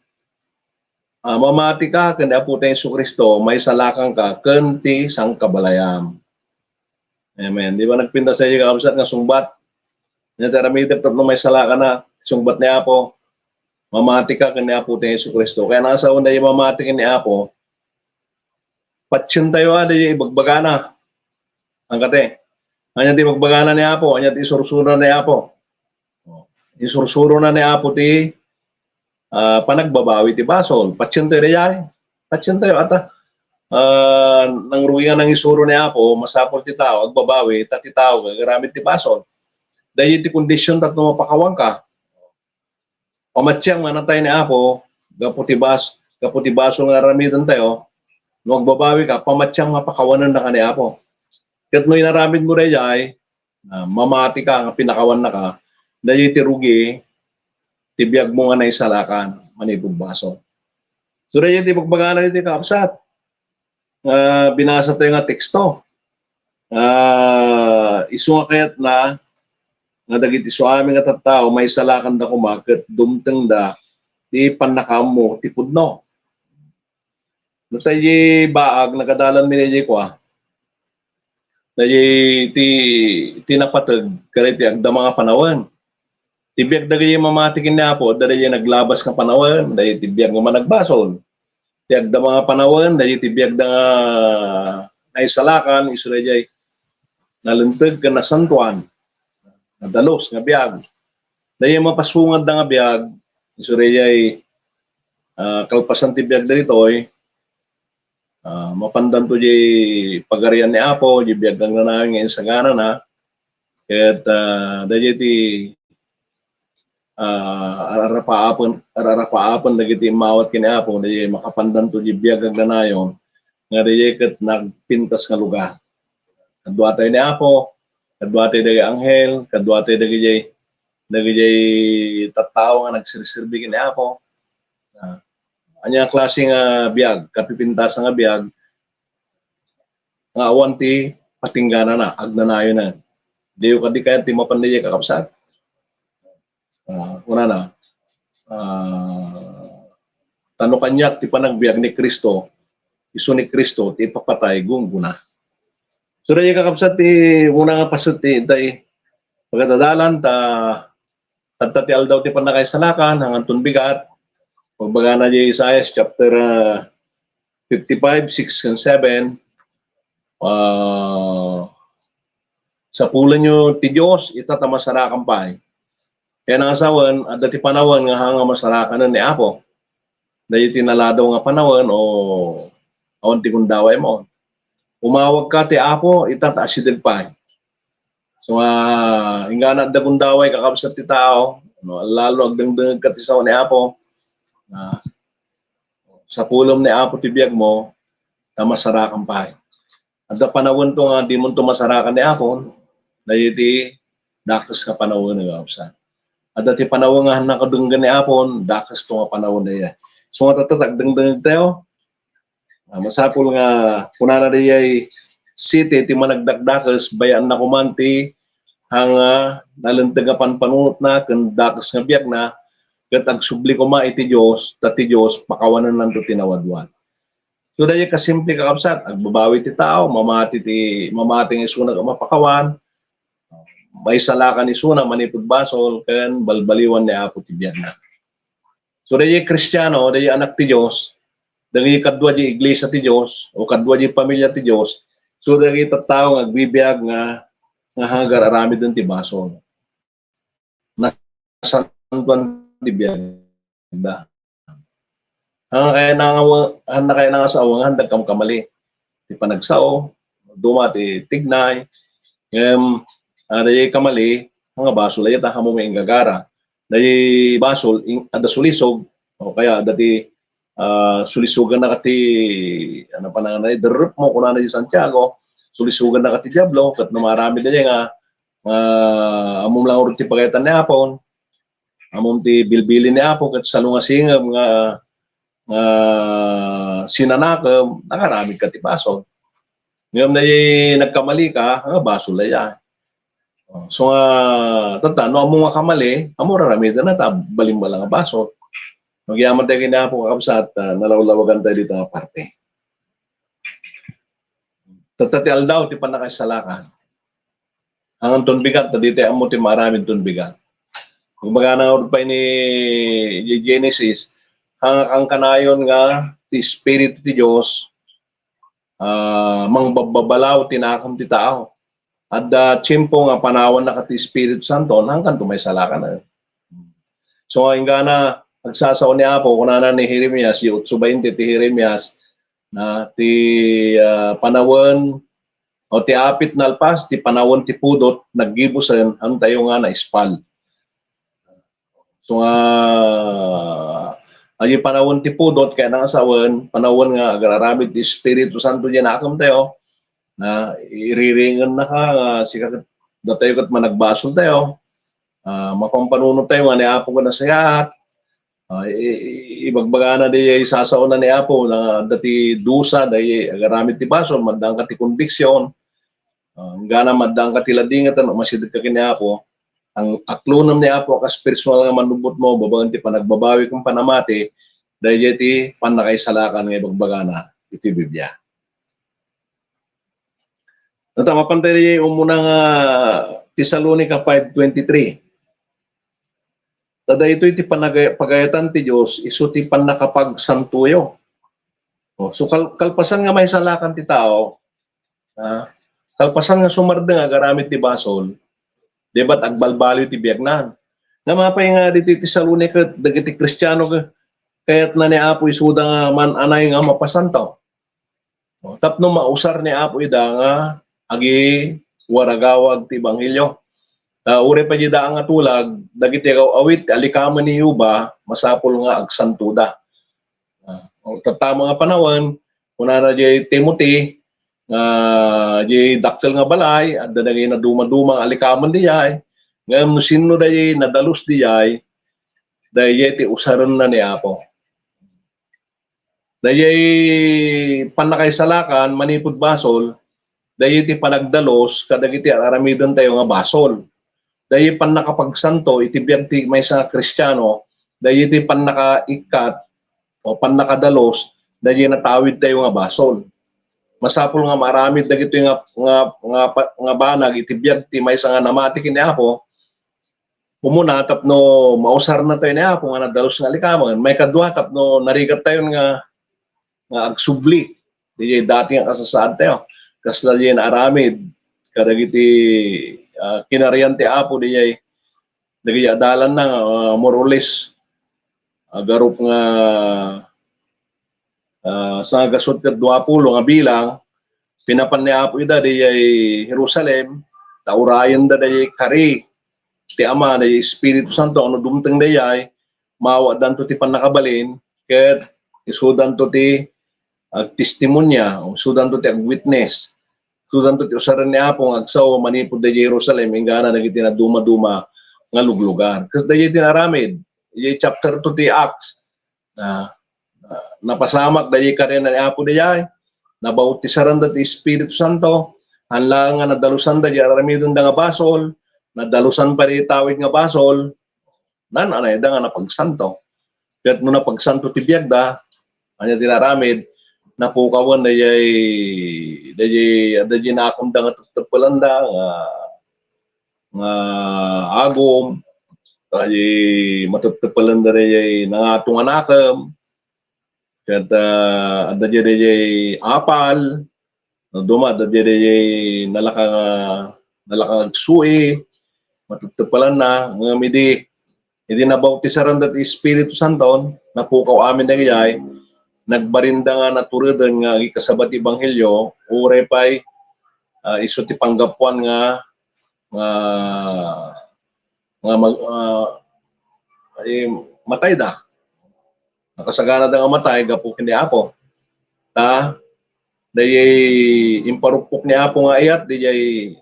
ah, mamatika ken ni Apo tayo Jesu-Cristo, maisalakanka ken ti sangkabalayam. Amen. Di ba nagpintas dayta kakabsat nga sungbat? Ania ti aramidek tapno maisalakan? Sungbat ni Apo, Mamatika ken ni Apo ti Jesu-Cristo. Kayat nga sawen daydi mamati ken ni Apo, patientayo a daydi ibagbagana. Angkate, ania ti ibagbagana ni Apo? Ania ti isursurona ni Apo? Isursurona ni Apo ti, ah, panagbabawi ti basol. Patientayo daydi. Patientayo ata. Ah, nangrugi nga nangisuro ni Apo, masapul ti tao agbabawi, ta ti tao agaramid ti basol. Daydi ti kondisyon tapno mapakawanka. Pamatiam nga natay ni Apo gapu ti bas-, gapu ti basol nga aramidentayo. No agbabawika, pamatiam nga pakawanennaka ni Apo. Ket no inaramidmo daydiay, ah, mamatika nga pinakawannaka, daydiay ti rugi ti biagmo nga naisalakan manipud basol. So, daydiay ti ibagbagana daytoy, kakabsat. Nga binasatayo nga teksto. Ah, isu nga kayatna nga dagiti isu amin nga tattao, maisalakanda koma ket dumtengda ti pannakaammo ti pudno. No, daydi baag, nagadalanmi daydi kua. Daydi ti, ti napateg kadagiti agdama nga panawen. Ti biag dagiti mamati ken ni Apo, adda daydi naglabas nga panawen, daydi ti biag nga managbasol. Ti agdama nga panawen, daydi ti biagda nga naisalakan, isu daydiay nalinteg ken nasantoan, nadalus nga biag. Daydi mapasungadda nga biag, isu daydiay, ah, kalpasan ti biag daytoy, ah, mapandanto diay pagarian ni Apo, diay biag nga agnanayon nga insaganana, ket, ah, daydiay ti, ah, ararapaapen, ararapaapen dagiti immawat ken ni Apo, daydiay makapandanto diay biag agnanayon nga daydiay ket nagpintas nga lugar. Kaduatayo ni Apo, kaduatayo dagiti anghel, kaduatayo dagiti, dagiti tattao nga nagserserbi ken ni Apo. Ah, ania a klase nga biag, kapipintasan nga biag, nga awan ti patingganana, agnanayonen. Diyo kadi kayat ti mapan daydiay, kakabsat? Ah, kunana, ah, ta no kaniak ti panagbiag ni Cristo, isu ni Cristo ti ipapatay gunggona. So, daydiay, kakabsat, ti umuna nga paset ti, tay pagadalan ta, adda ti aldaw ti pannakaisalakan, hanganton bigat. Pagbagana diay Isaias chapter, ah, fifty-five, six and seven, ah, sapulenyo ti Dios, ita ta masarakan pay. Kayat nga sawen, adda ti panawen nga hanga masarakanen ni Apo. Daydi ti naladaw nga panawen o awan ti gundaway mo. Umawagka ti Apo, ita ta asideg pay. So, ah, inggana adda gundaway, kakabsat, ti tao, no, lalo agdengdengegka ti sao ni Apo, ah, sapulem ni Apo ti biagmo, ta masarakan pay. Adda panawento nga dimonto masarakan ni Apo, daydi dakes nga panawen nga, kakabsat. Adda ti panawen nga hannaka denggen ni Apo, dakesto nga panawen daydi. So, nga tatta, agdengdengegtayo, ah, masapul nga kunana daydiay siyete ti managdakdakes, bayaanna koman ti hanga nalinteg a panpanunotna ken dakes nga biagna, ket agsubli koma iti Dios, ta ti Dios pakawanennanto ti nawadwad. So, daydiay kasimple, kakabsat, agbabawi ti tao, mamati ti, mamati nga isuna mapakawan, maisalakan isuna manipud basol, ken balbaliwan ni Apo ti biagna. So, daydiay Kristiano, daydiay anak ti Dios, dagiti kadua diay iglesia ti Dios, o kadua diay pamilia ti Dios, so, dagiti tattao nga agbibiag nga, nga agar-aramiden ti basol. Nasantoan ti biagda. Hannaka nga, hannaka nga sawen nga handa kamkamali. Ti panagsao, duma ti tignay, ngem, ah, daydiay kamali, nga basol, dayta, ammom nga inggagara. Daydiay basol, in-, adda sulisog, o kaya adda ti, ah, sulisogannaka ti, ano pa nga, derrep mo, kunana ni Santiago, sulisogannaka ti Diablo, ket no maaramid daydiay nga, nga ammom la ngarud ti pagayatan ni Apo, ammom ti bilbilin ni Apo, ket salo nga singem nga, nga sinanakem, nakaramidka ti basol. Ngem daydiay nagkamalika, nga basol daydiay. So nga, tatta, no ammom nga kamali, ammom nga aramiden, ta balinmo la nga basol. Agyamankami ken ni Apo, kakabsat, ah, nalawlawagantayo dita nga parte. Tatta, ti aldaw ti pannakaisalakan. Hanganton bigat, ta ditayo ammo ti maaramidton bigat. Kumbaga, na pay ni Genesis, ang, ang kanayon nga ti Espiritu ti Dios, ah, mangbabbabalaw ti nakem ti tao. Adda tiempo nga panawanna ka ti Espiritu Santo, hangkan to maisalakan. So, inggana, agsasao ni Apo, kunana ni Jeremias, yung otso bainte ti Jeremias, na ti, ah, panawen, o ti apit nalpas, ti panawen ti pudot, naggibusen, hantayo nga naispal. So nga, ayo panawen ti pudot, kaya nga sawen, panawen nga agar-aramid ti Espiritu Santo diay nakem tayo, na iriringen na ka, nga sika ket, datayo ket managbasol tayo, ah, mapanpanunot tayo nga ni Apo nga nasayaat, ah, i-, i-, ibagbagana diay sasaona ni Apo, na dati dusa, diay agaramid ti basol, maddaan ka ti conviction, ah, inggana maddaan ka ti ladingit, no, masideg ka ken ni Apo, ang aklonem ni Apo, kas personal nga mannubbot mo, babaen ti panagbabawi ken panamati, daydiay ti pannakaisalakan nga ibagbagana iti Biblia. Nata, mapantay di umuna nga Tesalonica five twenty-three. Ta daytoy ti panagay-, pagayatan ti Dios, isu ti pannakapagsantoyo. O, so, kal-, kalpasan nga maisalakan ti tao, ah, kalpasan nga sumardeng agaramid ti basol, di ba't agbalbaliw ti biagnan? Nga mapay nga ditoy Tesalonica, dagiti Kristiano, kayatna ni Apo isuda nga man-anay nga mapasanto. O, tapno mausar ni Apo ida nga agiwaragawag ti ebanghelio. Ah, uray pay dida nga tulag, dagiti agaw-awit ti alikamen ni Jehovah, masapul nga agsantoda. Ah, o, tatta nga panawen, kunana diay Timothy, nga diay dakkel nga balay, adda dagiti nadumaduma nga alikamen diay, ngem no sinno daydiay nadalus diay, daydiay ti usarenna ni Apo. Daydiay pannakaisalakan manipud basol, daydiay ti panagdalus kadagiti ar-aramidentayo nga basol. Daydiay pannakapagsanto iti biag ti maysa nga Kristiano, daydiay ti pannakaikkat o pannakadalus daydiay natawidtayo nga basol. Masapul nga maaramid dagitoy nga, nga, nga, pa-, nga banag iti biag ti maysa nga namati ken ni Apo, umuna, tapno mausarnatayo ni Apo nga nadalus nga alikamen. Maikadua, tapno narigattayon nga, nga agsubli diay dati nga kasasaadtayo. Kasla diay naaramid kadagiti, ah, kinarian ti Apo diay dagiti adalanna nga, ah, more or less, ah, garup nga, ah, sangagasut ket duapulo nga bilang, pinapan ni Apo ida diay Jerusalem, ta urayenda diay kari ti Ama, diay Espiritu Santo, no dumteng diay, maawadanto ti pannakabalin, ket isudanto ti agtestimonia, isudanto ti agwitness, isudanto ti usaran ni Apo nga agsao manipud diay Jerusalem, inggana dagiti nadumaduma nga luglugar. Kas daydiay ti naaramid, diay chapter two ti Acts, na, na, napasamak daydiay karina ni Apo diay, nabautisaranda ti Espiritu Santo, haan laeng nga nadalusanda diay ar-aramidenda nga basol, nadalusan pay diay tawid nga basol, naan-anayda nga napagsanto. Ket no napagsanto ti biagda, ania ti naaramid, napukawen daydiay, daydiay, daydiay naakomda nga teptepelanda, nga, nga agum, daydiay matettepelanda daydiay nangato nga nakem, ket, ah, adda daydiay apal, no, duma, adda daydiay nalaka nga, nalaka nga agsui, matettepelanna, ngem idi, idi nabautisaranda ti Espiritu Santo, napukaw amin dagijay, nagbalinda nga natureden nga agikasaba ti ebanghelio, uray pay, ah, isu ti panggapuan nga, nga, nga mag-, ah, eh, matayda. Nakasaganada nga matay gapu ken ni Apo. Ta, daydiay imparukpok ni Apo nga ayat, daydiay,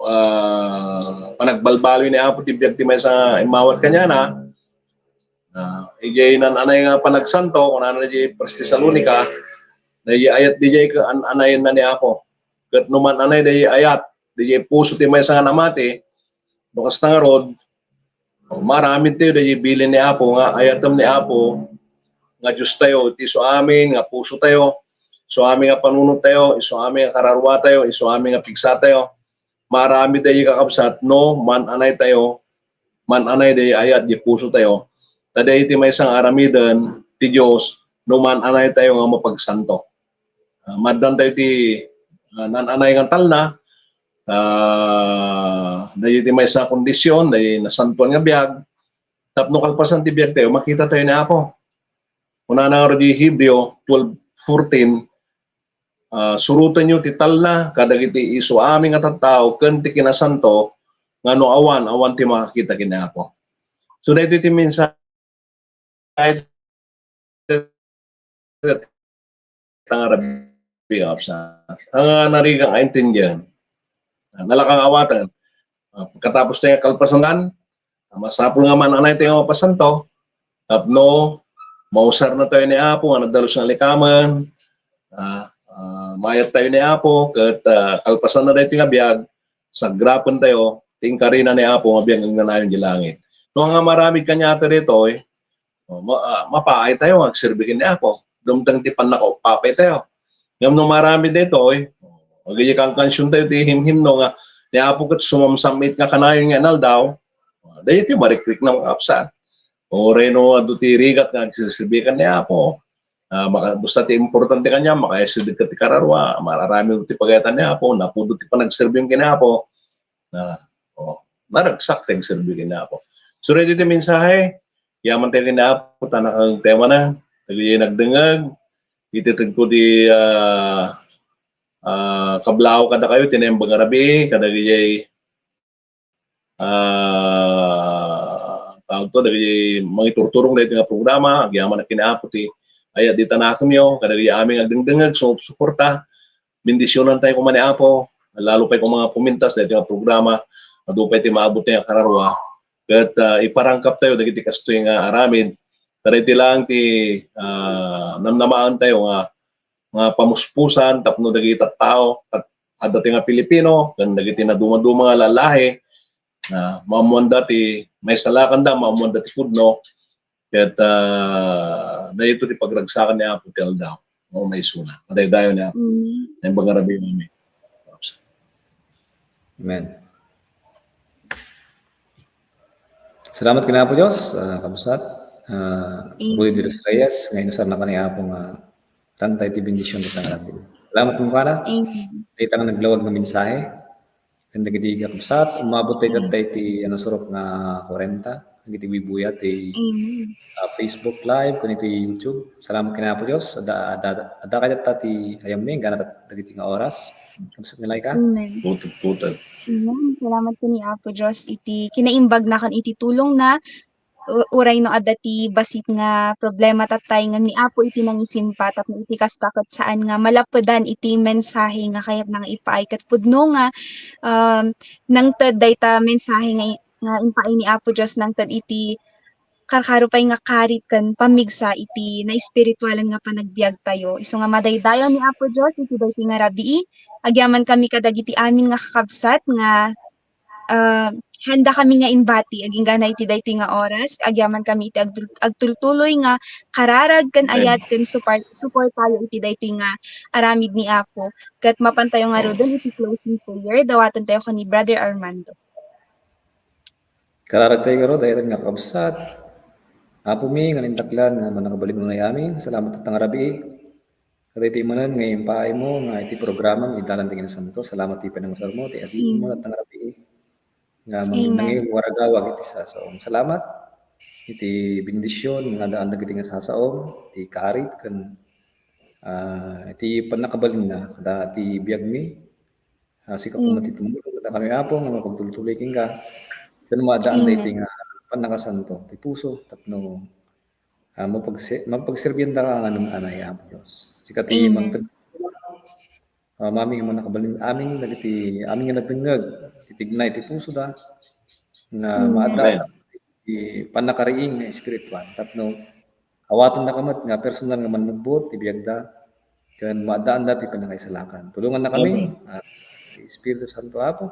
ah, panagbalbaliw ni Apo ti biag ti maysa nga immawat kaniana. Ah, idiay naan-anay nga panagsanto, kunana diay First Tesalonica, daydiay ayat daydiay ket an-anayenna ni Apo. Ket no man-anay daydiay ayat, daydiay puso ti maysa nga namati, no kasta ngarud, maaramid tayo daydiay bilin ni Apo, nga ayatem ni Apo, nga Dios tayo, iti isu amin nga puso tayo, isu amin nga panunot tayo, isu amin nga kararua tayo, isu amin nga pigsa tayo. Maaramid daydiay, kakabsat, no man-anay tayo man-anay daydi ayat di pusotayo. Ta daydi maysa nga aramiden ti Dios no man-anaytayo nga mapagsanto. Ah, maaddan tayo ti, ah, naan-anay nga talna, ah, daydi maysa nga kondisyon, daydi nasantoan nga biag, tapno kalpasan ti biagtayo, makitatayo ni Apo. Kunana ngarud diay Hebreo twelve fourteen, ah, "Surotenyo ti talna kadagiti isu amin nga tattao ken ti kinasanto, nga no awan, awan ti makakita ken ni Apo." So, daytoy ti mensahe nga rabii, apsa. Nga narigat nga intindian. Ah, nalaka nga awaten. Ah, pagkatapos tayo kalpasan, ah, masapul nga man-anay tayo nga mapasanto, tapno mausarnatayo ni Apo nga nagdalus nga likamen, ah, ah, mayat tayo ni Apo, ket, ah, kalpasanna daytoy nga biag, sagrapen tayo, ti inkarina ni Apo nga biag nga agnanayon di langit. No nga maramid kaniata daytoy, oh, ma-, ah, mapaay tayo nga agserbi ken ni Apo. Dumteng ti pannakaupapay tayo. Ngem no maramid daytoy, oh, agidiay kankansion tayo ti himhimno nga, "Ni Apo ket sumamsam-it nga kanayon nga inaldaw." Oh, daytoy marikrikna, mga kabsat. Uray no adu ti rigat nga agserserbi ken ni Apo, ah, maka-, basta ti importante kaniam, makaisip ka ti kararua, mararamid ti pagayatan ni Apo, napudot ti panagserbim ken ni Apo, na, oh, naragsak ti agserbi ken ni Apo. So, daytoy ti mensahe, yaman tayo ken ni Apo, ta nakangtema na, dagiti nagdengngeg, iti tedko di, ah, ah, kablaaw kadakayo, ti naimbag a rabii, kadagiti ah, tawag to, dagiti mangiturturong daytoy nga programa, agyamanak ken ni Apo ti ayat di tanakemyo, kadagiti amin nga agdengdengngeg, sumusuporta, bendisionantayo koma ni Apo, lalo pay koma nga pumintas daytoy nga programa, adu pay ti maabut nga kararua, ket, ah, iparangkaptayo dagiti kastoy nga aramid, ta daytoy laeng ti, ah, namnamaentayo nga nga pamuspusan tapno dagiti tattao, ket adda ti nga Pilipino, ken dagiti nadumaduma nga lalahi, ah, maammoanda ti maisalakanda, maammoanda ti pudno, ket, ah, daytoy ti pagragsakan ni Apo ti aldaw. Mao nga isuna. Madaydayaw ni Apo. Mm. Naimbag a rabii, Mami. Amen. Salamat ken Apo Dios, ah, kabsat, ah, Amen. Rudy de los Reyes, nga inusarnaka ni Apo nga ranta iti bendision iti nga rabii. Salamat kenkuana. Amen. Dayta nga naglawag nga mensahe. Ken dagiti kakabsat, umabot tayo ket iti, ano, surok nga kwarenta. Dagiti buybuya ti, Amen. Ah, Facebook Live, ken iti YouTube. Salamat ken Apo Dios. Adda, adda, adda kadatta ti ayammi, inggana dagiti nga oras. Kabsat nga Laika. Amen. Tutod, tutod. Amen. Salamat ken ni Apo Dios iti kinaimbagna ken iti tulongna. U-, uray no adda ti bassit nga problema tattay, ngem ni Apo iti nangisimpa, tapno iti kasta ket saan nga malappedan iti mensahe nga kayatna nga ipaay ket pudno nga, um, nangted dayta mensahe nga i-, nga impaay ni Apo Dios nangted iti karkaro pay nga karit ken pammigsa iti naespiritualan nga panagbiagtayo. Isu nga madaydayaw ni Apo Dios iti daytoy nga rabii. Agyamankami kadagiti amin nga kakabsat nga, ah, handa kami nga imbati aginggana iti daytoy nga oras. Agyamankami iti agtul-, agtultuloy nga kararag ken Amen. Ayat ken supar-, suportayo iti daytoy nga aramid ni Apo. Ket mapantayo ngaruden iti closing prayer. Dawatentayo ken ni Brother Armando. Kararagtayo ngarud, dayta nga kakabsat. Apomi nga naintaklan nga mannakabalin unay amin, salamat ita nga rabii. Kadaytoy manen nga impaaymo nga iti programam, Dalan ti Kinasanto. Salamat iti panangusarmo, ti adingmo, Amen. Ita nga rabii. Nga mang-, Amen. Nangiwaragawag iti sasaom. Salamat iti bendision nga addaan dagiti nga sasaom, ti karit, ken, ah, iti pannakabalinna, kada ti biagmi, Ah, sika koma ti tumulong kadakami, Apo, nga mapagtultuloy kenka. Ken maaddaan daytoy nga pannakasanto ti puso tapno, ah, mapagse-, mapagserbiandaka nga naan-anay, Apo Dios. Sika ti mangted-, ah, mami nga mannakabalin amin dagiti amin nga nagdengngeg, ti tigna iti pusoda, nga maaddaan ti pannakariing nga espirituan tapno awatennaka met nga personal nga mannubbot ti biagda ken maaddaanda ti pannakaisalakan. Tulongannakami, ah, ti Espiritu Santo, Apo,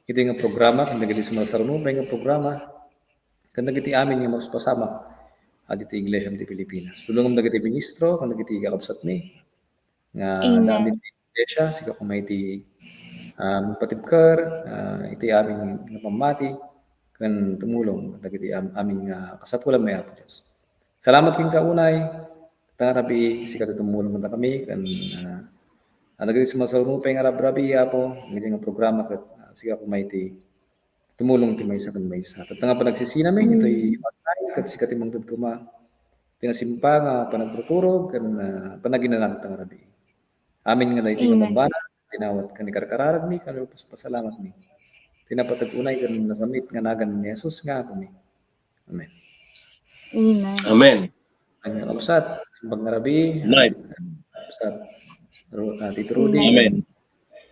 iti nga programa ken dagiti sumarsarno pay nga programa ken dagiti amin nga mapasamak, ah, diti Iglesiam ti Pilipinas. Tulongam dagiti ministro ken dagiti kakabsatmi nga addaan diti iglesia, sika koma iti, ah, mangpatibker, ah, iti amin nga pammati, ken tumulong dagiti am-, amin nga kasapulanmi, Apo Dios. Salamat kenka unay, ta rabii, sika ti tumulong kadakami, ken, ah, dagiti sumasaruno pay nga rabrabii, Apo, iti nga programa ket, ah, sika koma iti tumulong ti maysa ken maysa. Tatta nga panagsisinami, itoy online, ket sika ti mangted koma ti nasimpa nga panagturturog ken, ah, panaginana tatta nga rabii. Amin nga daytoy nga Amen. Bambanag, dinawat ken ikarkararagmi, ken pasalamatmi. Ti napateg unay ken nasammit nga nagan ni Jesus nga Apomi. Amen. Amen. Amen. Ang kabsat, bang rabii, Night. Kabsat, Ru-, ah, Tito Rudy. Amen.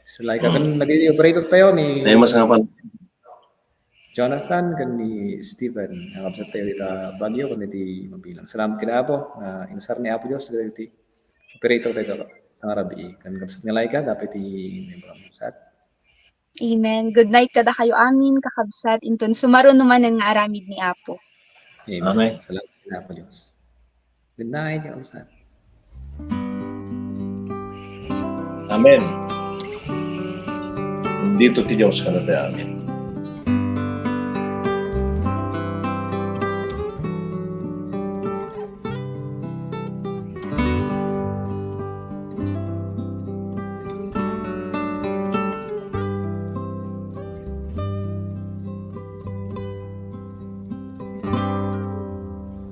Sila ikaw kan nag-i-operator tayo ni Ay, mas nga pala. Jonathan ken ni Stephen. Ang kabsat tayo ita Baguio ken iti mabilang. Salamat kina Apo nga inusar ni Apo Dios dagiti operator tayo ita nga rabii. Ken kabsat nga Laika, dapat iti membro ang kabsat. Amen. Good night kadakayo amin, kakabsat. Inton sumaruno manen nga aramid ni Apo. Amen. Amen. Salamat kina Apo Dios. Good night, kakabsat. Amen. Bendito ti Dios kadatayo amin.